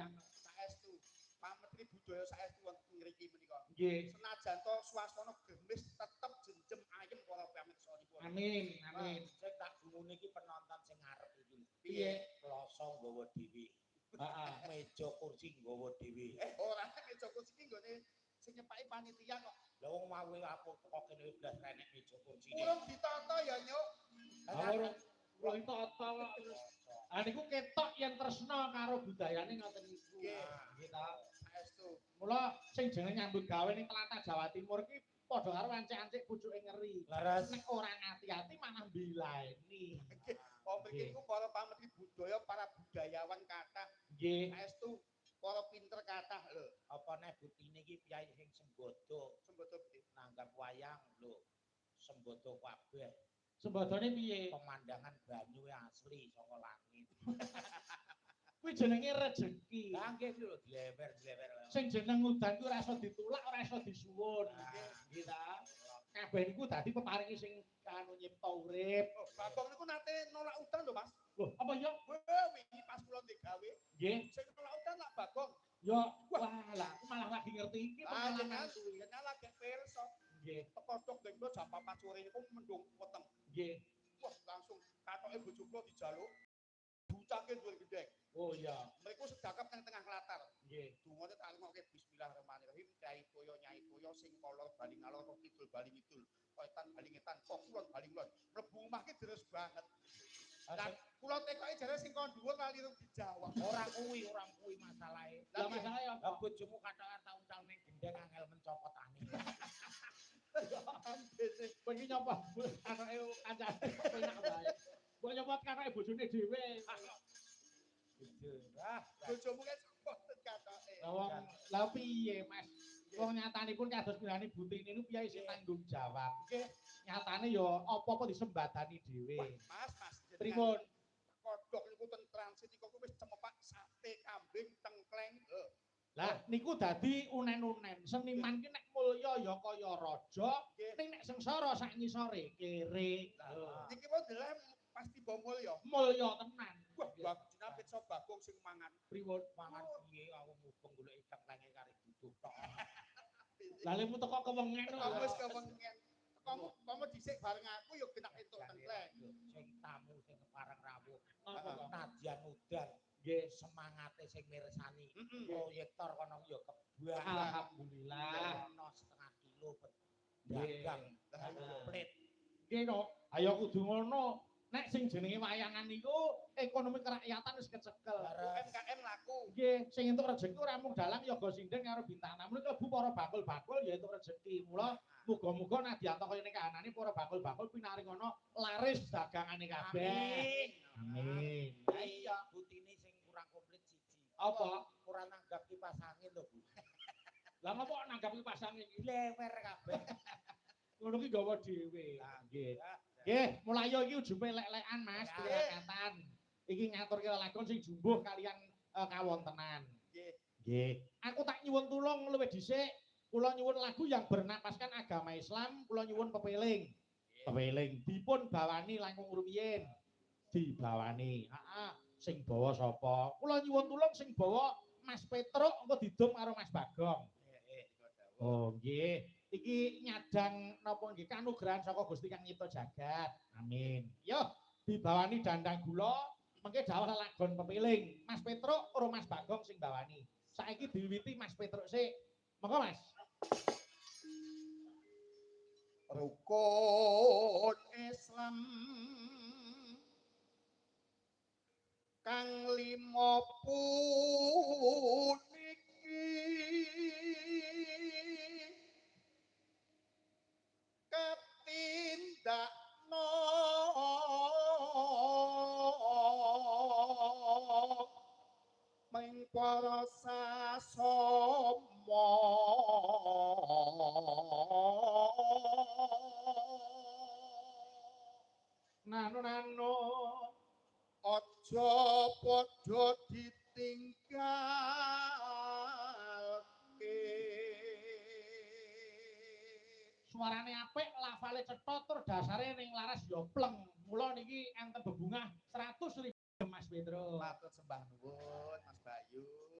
wayang. Saestu. Pak Menteri Budaya saestu wonten ngriki menika. Nggih. Senajan to swasana germis tetep jenjem ayem para pamirsa niku. Amin, amin. Sing tak gumune iki penonton sing ngarep iki lho. Piye? Kloso nggawa dhewe. Heeh. Meja kursi nggawa dhewe. Ora meja kursi iki nggone sing nyepaki panitia kok. Lah wong mau apa teko kene blas renek meja kursine. Urung ditata ya, Nyuk. Lah urung ditata kok terus. Ah niku ketok yen tresna karo budayane ngoten niku. Nggih. Nggih ta. Saestu. Mula sing jenenge nyambut gawe ning tlatah Jawa Timur ki padha karo ancik-ancik pucuke ngeri. Leres. Nek ora ngati-ati malah mbilaeni. Oh, mriki niku para pamentri budaya, para budayawan kathah. Nggih. Saestu para pinter kathah lho. Apa neh buktine iki piyayi sing sembodo Sembodo piye? nanggap wayang lho. Sembodo kabeh. Sembadane piye? Pemandangan banyu asli saka langit. Kuwi jenenge rejeki. Lah nggih lho dilewer-dilewer. Sing jeneng udan kuwi ora iso ditulak, ora iso disuwun. Nggih ta. Kabeh niku dadi peparingi sing anu nyipta urip. Oh, Bagong niku nate nolak udan lho, Mas. Lho, apa ya? Wah, wingi pas kula ndek gawe, Nggih. sing nolak udan lak Bagong. Ya, wah lah aku malah lagi ngerti iki Ah, pengalaman jenengan kuwi. jenengan lagi pirsa. Nggih, Teko tok ndek kula jam 4 sore niku mendung weteng. nggih. Wah, langsung katoke bojo kula dijaluk. Diucapke dhuwur gendheng. Oh iya, Mriku sedakep nang tengah latar. nggih. Dungane tak rungokke bismillahirrahmanirrahim, Kyai Toyo Nyai Toyo sing kolor bali ngalor kok kidul bali ngidul, wetan bali ngetan, kok kulon bali ngulon. Mlebu omah ki deres banget. Lah kula tekoki jare sing kon dhuwur lali rung dijawab. Ora kuwi masalahe. Lah masalahe Lah apa? bojomu katokan tak uncal ning gendheng angel mencokotane. Ambene Kowe iki nyapa anake kancane kok penak wae. Mbok nyopot katoke bojone dhewe. Ah, bojomu kan sempoten katoke. Lah wong lah piye, Mas? Wong nyatanipun kados pinane Butini niku piye sing tanggung jawab. Nggih, Nyatane ya apa-apa disembadani dhewe. Mas, Mas. jenengan Pripun? Kodhok niku ten transit niku wis cemepak sate kambing tengkleng. Lho, Lah niku dadi unen-unen. Seniman ki nek mulya ya kaya raja, nggih. ning nek sengsara sak ngisore kere. Niki mau deleh pasti bom mulya. Mulya tenan. Wah, bak jenengan pirsa Bagong sing mangan. Pripun? mangan piye aku mubeng golek tengklenge kari duduh tok. Lah lemu teko kewengen Teko kok. wis kewengen. Kamu kamu dhisik bareng aku ya genah entuk tengkleng. Sing tamu sing kepareng rawuh. Napa to? Nadyan udan Nggih. semangate sing mirsani. Heeh. Proyektor kono ya kebak. Alhamdulillah. Ono setengah kilo Nggih. pedagang Lah iya. komplit. Nggih no. Ayo kudu ngono. Nek sing jenenge wayangan niku ekonomi kerakyatan wis kecekel. UMKM laku. Nggih, sing entuk rejeki ora mung dalang yoga sinden karo bintang tamu klebu para bakul-bakul ya entuk rejeki. Mula muga-muga nadyan kaya ning kahanane para bakul-bakul pinaringono laris dagangane kabeh. Amin. Amin. Lah iya, butine sing kurang komplit siji. Apa? Ora nanggap kipas angin lho, Bu. Lah ngopo kok nanggap kipas angin iki? Dilewer kabeh. Ngono ki gawa dhewe. Lah, Nggih. Nggih, mulai iki ujupe lek-lekan Mas, Ya. tirakatan. Iki ngaturke lelagon sing jumbuh kalian kawontenan. Nggih. Nggih. Aku tak nyuwun tulung luwih dhisik, kula nyuwun lagu yang bernapaskan agama Islam, kula nyuwun pepeling. Pepeling dipun bawani langkung rumiyin. Dibawani. Heeh, sing bawa sapa? Kula nyuwun tulung sing bawa Mas Petruk engko didum karo Mas Bagong. Oh, nggih. Iki nyadang napa nggih kanugrahan saka Gusti Kang Nyipta Jagat. Amin. Yo, dibawani dandang gula, mengke dawuh lelagon pepiling. Mas Petruk karo Mas Bagong sing bawani. Saiki diwiwiti Mas Petruk sik. Monggo, Mas. Rukun Islam kang lima puniki katindakno ming para sasama. Nano nano Aja padha ditinggalke. Suarane apik, lafale cetha tur dasare ning laras ya pleng. Mula niki enten bebungah 100.000 Mas Petro. Matur sembah nuwun.